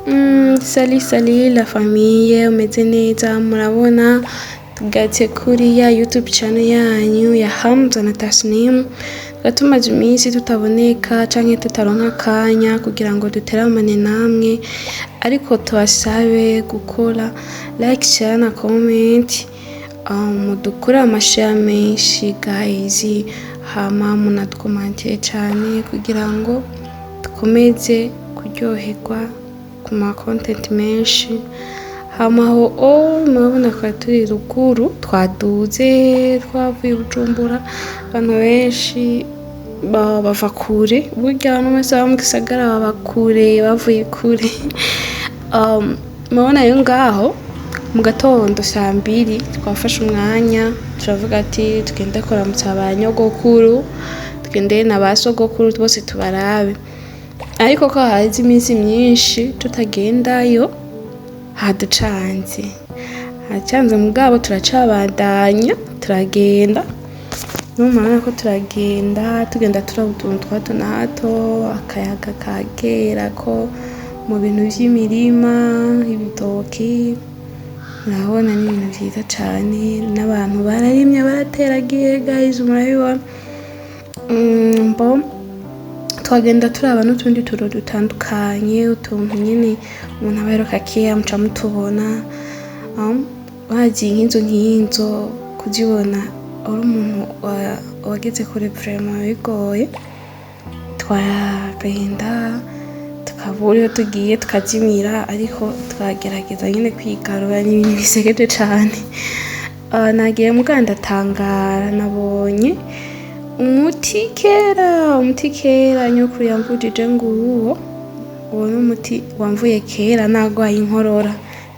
Salut salut la famille, umeze neza? Murabona tugatse kuri ya YouTube channel yanyu ya Hamza na Tasnim. Tukaba tumaze iminsi tutaboneka canke tutaronka akanya kugira ngo duteramane namwe, ariko tubasabe gukora like, share na comment, mudukore ama share menshi guys, hama munadukomantire cane kugira ngo dukomeze kuryoherwa ku ma content menshi. Hama aho murabona ko turi ruguru, twaduze, twavuye i Bujumbura. Abantu benshi bava kure, burya abantu bose baba mu gisagara baba kure, bavuye kure. Murabona rero ngaho mu gatondo saa 2 twafashe umwanya, turavuga ati tugende kuramutsa ba nyogokuru, tugende na ba sogokuru bose tubarabe. Ariko ko haza iminsi myinshi tutagendayo, haducanze, hacanze, mugabo turacabandanya, turagenda. N'ubu murabona ko turagenda, tugenda turaba utuntu twa hato na hato, akayaga kagera ko mu bintu vy'imirima, ibitoki. Murabona ni ibintu vyiza cane, n'abantu bararimye, barateragiye guys, murabibona. Bon, twagenda turaba n'utundi tuntu dutandukanye, utuntu nyene umuntu aba aheruka kera, muca mutubona. Wagiye nk'inzu nk'izo kuzibona uri umuntu wageze kure, vraiment bigoye. Twagenda tukabura iyo tugiye, tukazimira, ariko twagerageza nyene kwigarura. Ni ibintu bisekeje cane. Nagiye muga ndatangara, nabonye umuti kera, umuti kera nyokuru yamvujije nguwo. Uwo ni umuti wamvuye kera nagwaye inkorora,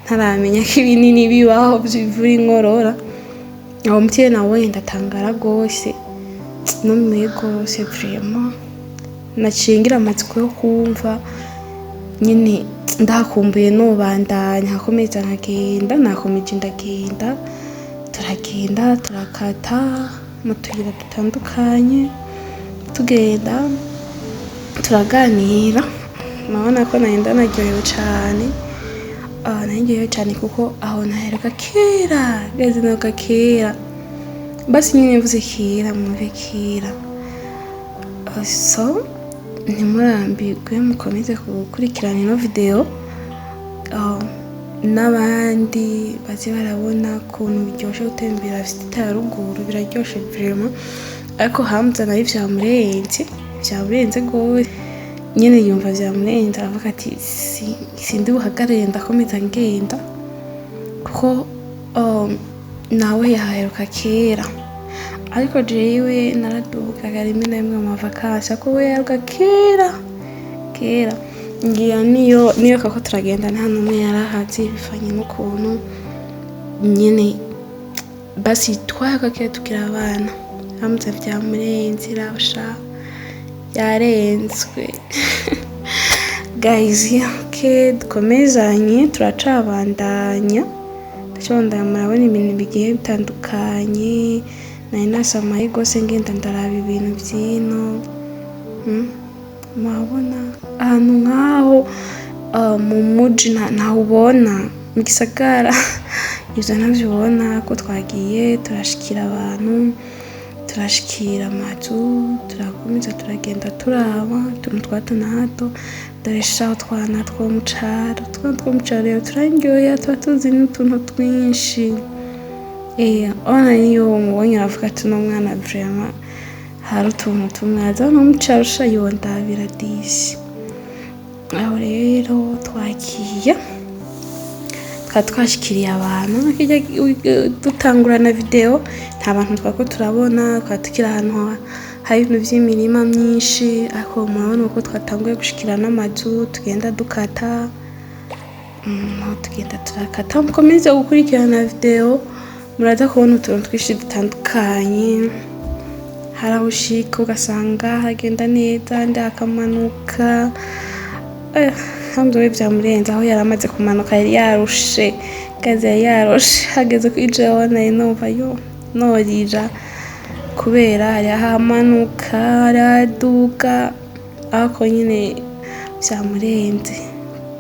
ntaramenya ko ibinini bibaho bivura inkorora. Uwo muti rero nawubonye ndatangara gose, numiwe gose vraiment. Naciye ngira amatsiko yo kumva nyene ndahakumbuye, nobandanya nkakomeza nkagenda. Nakomeje ndagenda, turagenda, turakata mu tuyira dutandukanye, tugenda turaganira. Murabona ko nari ndanaryohewe cane. Nari ndyohewe cane kuko aho naheruka kera, geze naheruka kera. Basi nyene mvuze kera, mwumve kera. So ntimurambirwe, mukomeze gukurikirana ino video, n'abandi baze barabona ukuntu biryoshe gutembera visite ya ruguru, biraryoshe vraiment. Ariko Hamza nawe vyamurenze, vyamurenze gose nyene, yumva vyamurenze, aravuga ati sindi buhagarare, ndakomeza ngenda, kuko nawe yahaheruka kera. Ariko jewe naradugaga rimwe na rimwe mu ma vacances, ariko we yaheruka kera kera. Ngira niyo kako turagenda, nta n'umwe yarahazi, bivanye n'ukuntu nyene basi twaheruka kera tukiri abana. Hamza vyamurenze, irabasha yarenzwe guys. Okay, dukomezanye, turacabandanya, turacabandanya. Murabona ibintu bigiye bitandukanye. Nari nasamaye gose ngenda ndaraba ibintu vyino. Murabona ahantu nk'aho mu muji ntaho ubona mu gisagara, ivyo ntavyo ubona. Ko twagiye turashikira abantu, turashikira amazu, turakomeza turagenda turaba utuntu twa hato na hato. Dore sha utwana two mu caro, utwana two mu caro rero turaryoha, tuba tuzi n'utuntu twinshi. Urabona niyo umubonye aravuga ati uno mwana vraiment hari utuntu tumwaza no mu caro sha, yondabira disi. Aho rero twagiye, twari twashikiriye abantu. Dutangurana video nta bantu twariko turabona, twari tukiri ahantu hari ibintu vy'imirima myinshi, ariko murabona uko twatanguye gushikira n'amazu, tugenda dukata, tugenda turakata. Mukomeze gukurikirana video, muraza kubona utuntu twinshi dutandukanye. Hari aho ushika ugasanga hagenda neza, ahandi hakamanuka. Hamza we vyamurenze, aho yari amaze kumanuka yari yarushe gaze, yari yarushe. Hageze kuri jewe nari numva yo norira, kubera hari ahamanuka, hari ahaduga, ariko nyine vyamurenze.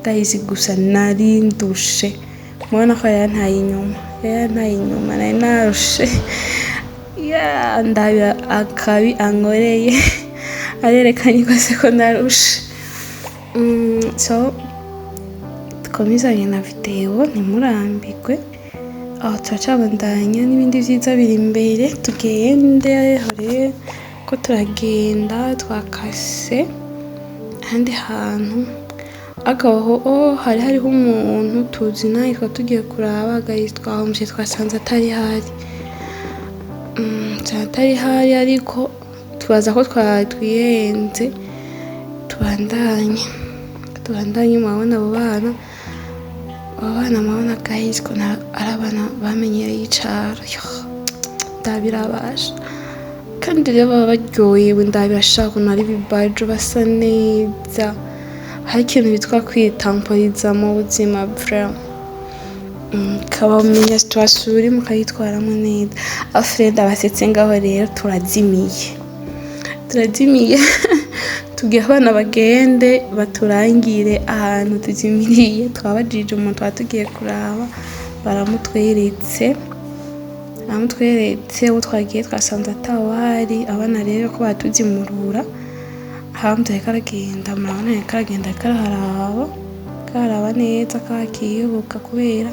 Guys, gusa nari ndushe, mubona ko yari yantaye inyuma, yari yantaye inyuma, nari narushe. Ya, ndabira akabi ankoreye, arerekanye rwose ko narushe. So dukomezanye na video, ntimurambirwe. Aho turacabandanya n'ibindi vyiza biri imbere. Tugende aho rero ko turagenda, twakase ahandi hantu akaho. Oh, hari hariho umuntu tuzi nawe twari tugiye kuraba. Guys, twahomvye, twasanze atari hari. Atari hari, ariko tubaza ko twihenze. Tubandanye, tubandanye. Murabona abo bana, abo bana murabona guys ko ari abana bamenyereye icaro. Ndabirabasha kandi rero baba baryohewe. Ndabirashaka ukuntu ari bibajo, basa neza. Hari ikintu bitwa kwitamporiza mu buzima, vraiment ukabamenya situation urimo ukayitwaramo neza. Alfred abasetse. Ngaho rero turazimiye, turazimiye. Tubwiye abana bagende baturangire ahantu tuzimiriye. Twabajije umuntu twaba tugiye kuraba, baramutweretse, baramutweretse. Uwo twagiye twasanze atawuhari. Abana rero ko batuzimurura, Hamza ariko aragenda, murabona ariko aragenda, ariko araharaba, ariko neza ko akibuka, kubera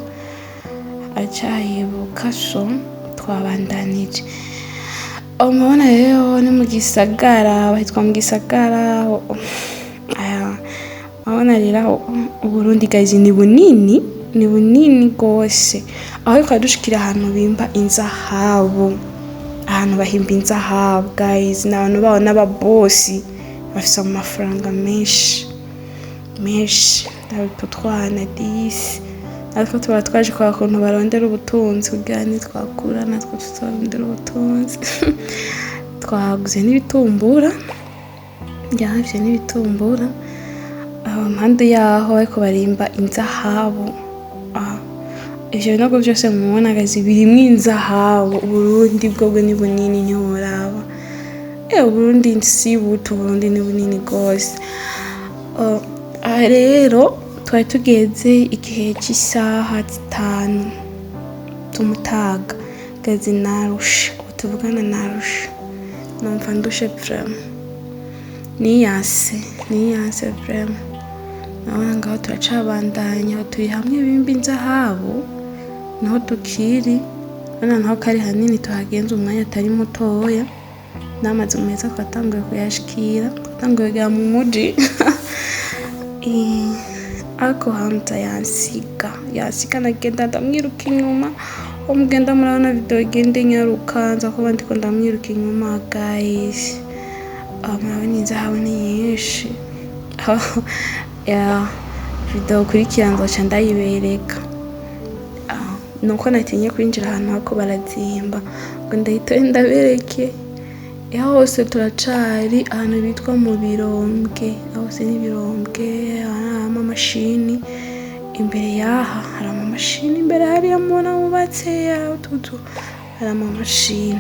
acayibuka. So twabandanije. Aho murabona rero ni mu gisagara, bahitwa mu gisagara. Aya, murabona rero aho Uburundi guys ni bunini, ni bunini gose. Aho twari dushikira ahantu bimba inzahabu, ahantu bahimba inzahabu guys, ni abantu baho n'ababosi, bafise amafaranga menshi menshi. Utwo twana disi natwo tuba twaje kuraba ukuntu barondera ubutunzi, kugira nitwakura natwo tuzarondera ubutunzi. Twaguze n'ibitumbura, yahavye n'ibitumbura. Aho impande yaho bariko barimba inzahabu. Ah, ivyo binogo vyose mubona guys birimwo inzahabu. Uburundi bwobwo ni bunini, ntiworaba. Uburundi si buto, Uburundi ni bunini gose. Aha rero twari tugeze igihe c'isaha 5 z'umutaga. Guys, narushe, ubu tuvugana narushe, numva ndushe vraiment, niyanse, niyanse vraiment. Nabona ngaho turacabandanya, turi hamwe bimba inzahabu, niho tukiri. Urabona naho ko ari hanini, tuhagenza umwanya atari mutoya, n'amazu meza twatanguye kuyashikira, twatanguye kugera mu muji. Ariko Hamza yansiga, yansiga, nagenda ndamwiruka inyuma. Uwo mugenda murabona video igenda inyaruka, nza kuba ndiko ndamwiruka inyuma guys. Ah, murabona inzahabu ni nyinshi. Ya video kurikira nzoca ndayibereka. Ah, nuko natinye kwinjira ahantu hako barazimba ngo ndahita ndabereke. Aho hose turacari ahantu bitwa mu Birombwe, aho hose ni Ibirombwe. Hari amamashini imbere yaha, hari amamashini imbere hariya mubona hubatse utuzu, hari amamashini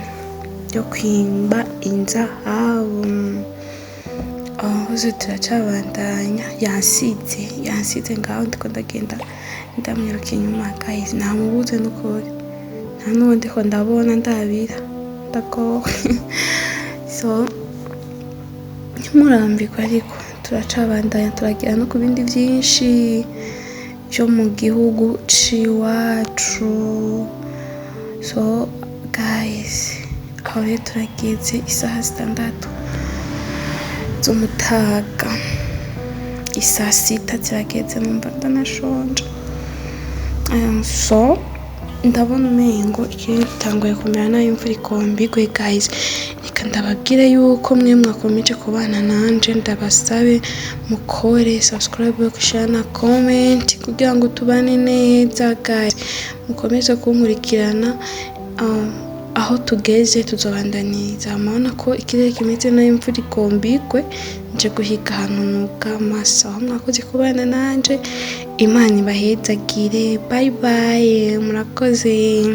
yo kwimba inzahabu. Aho hose turacabandanya. Yansize, yansize ngaho, ndiko ndagenda ndamwiruka inyuma guys, namubuze n'ukuri, nta n'uwo ndiko ndabona, ndabira ndagowe. So ntimurambirwe, ariko turacabandanya, turagera no ku bindi vyinshi vyo mu gihugu c'iwacu. So guys, aho rero turageze isaha 6 z'umutaga, isaa 6 zirageze, numva ndanashonje. So ndabona umengo ikirere gitanguye kumera nabi, imvura igomba igwe guys. Reka ndababwire yuko mwe mwakomeje kubana nanje, ndabasabe mukore subscribe, share na comment kugira ngo tubane neza guys, mukomeze kunkurikirana. Aho tugeze tuzobandaniriza. Murabona ko ikirere kimeze nabi, imvura igomba igwe, nje guhiga ahantu nugama. Sawa, mwakoze kubana nanje, Imana ibahezagire. Bye bye, murakoze.